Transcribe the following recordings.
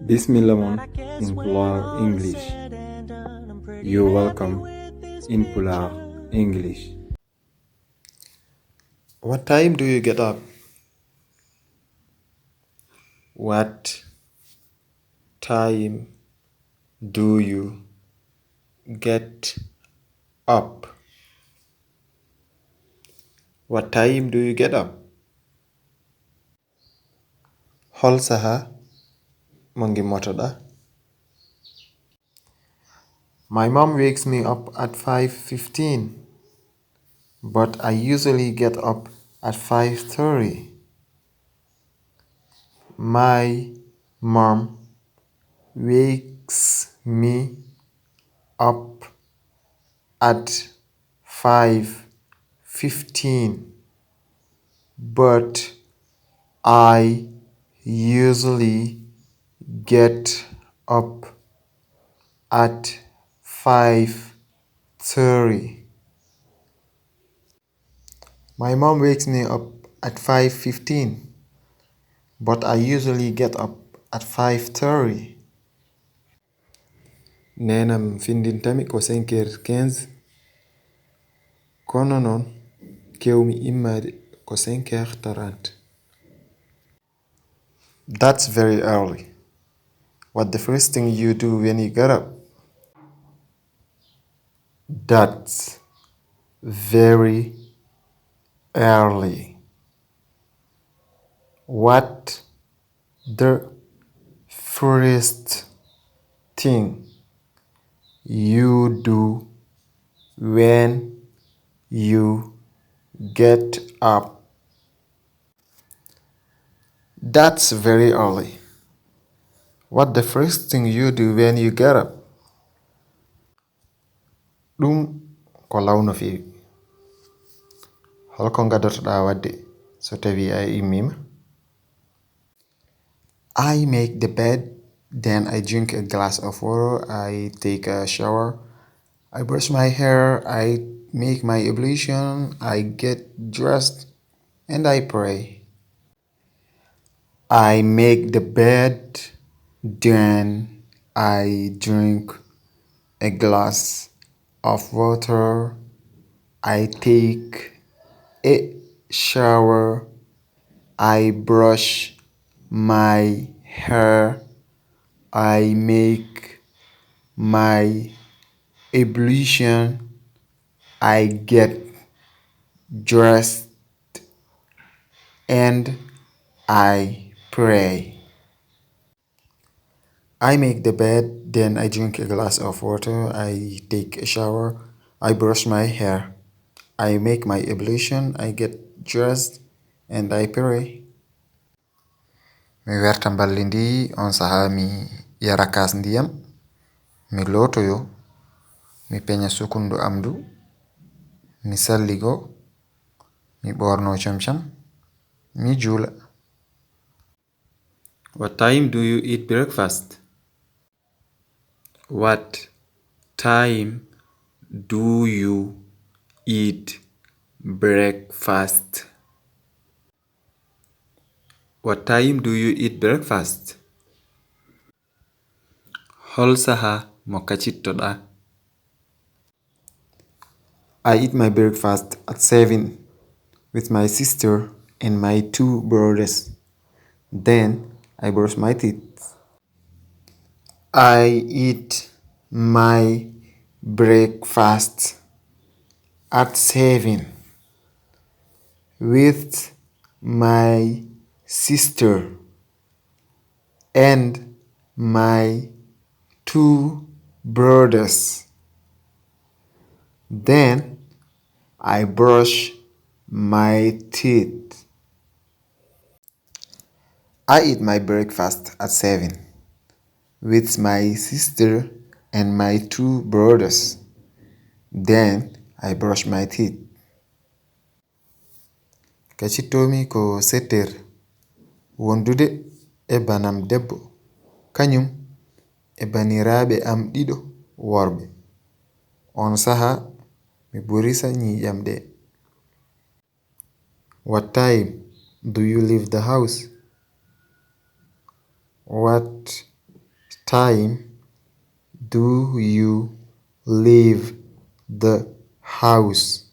Bismillah mon in Pulaar English. You're welcome in Pulaar English. What time do you get up? What time do you get up? What time do you get up? Hol saha mo gimmotoɗa? My mom wakes me up at 5:15, but I usually get up at 5:30. My mom wakes me up at 5:15, but I usually get up at 5:30. My mom wakes me up at 5:15, but I usually get up at 5:30. Nenam findintami ko 5h15, kono non kewmi immade ko 5h30. That's very early. What's the first thing you do when you get up? That's very early. What the first thing you do when you get up? That's very early. What the first thing you do when you get up? Ɗum ko law no feewi. Holko ngadotoɗa wadde so tawi a immima? I make the bed, then I drink a glass of water, I take a shower, I brush my hair, I make my ablution, I get dressed, and I pray. I make the bed, then I drink a glass of water, I take a shower, I brush my hair, I make my ablution, I get dressed, and I pray. I make the bed, then I drink a glass of water, I take a shower, I brush my hair, I make my ablution, I get dressed, and I pray. Mi werta mballi ndi on saha mi yara kas ndiyam, mi lotoyo, mi peña sukundu amdu, mi salligo, mi ɓorno comcam, mi juula. What time do you eat breakfast? What time do you eat breakfast? What time do you eat breakfast? Hol saha mo kacittoɗa? I eat my breakfast at 7 with my sister and my 2 brothers. Then I brush my teeth. I eat my breakfast at 7 with my sister and my 2 brothers. Then I brush my teeth. I eat my breakfast at 7 with my sister and my 2 brothers. Then I brush my teeth. Kacittomi ko 7h. Wondude e banam debbo kañum e baniraaɓe am ɗiɗo worɓe. On saha mi burisa ñiiƴam ɗe. What time do you leave the house? What time do you leave the house?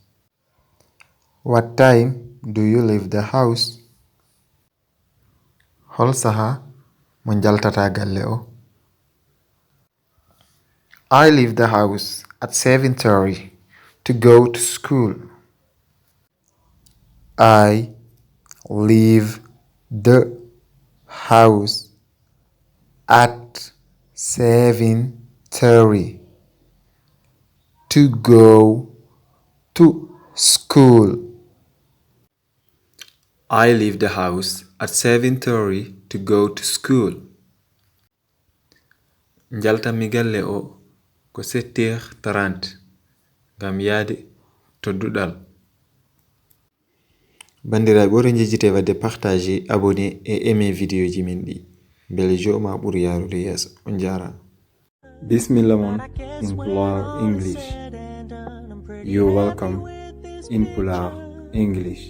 What time do you leave the house? Hol saha mo njaltata galle o? I leave the house at 7:30 to go to school. I leave the house at 7:30 to go to school. I leave the house at 7:30 to go to school. Njaltami galle o ko 7h30 ngam yaade to duɗal. Bandiraaɓe ɓuri njejjite wadde partager, abonnee et aimer vidéo ji min ɗi beele joma ɓuri yarude yeeso. On njaaraama. Bismillah mon in Pulaar English. You're welcome in Pulaar English.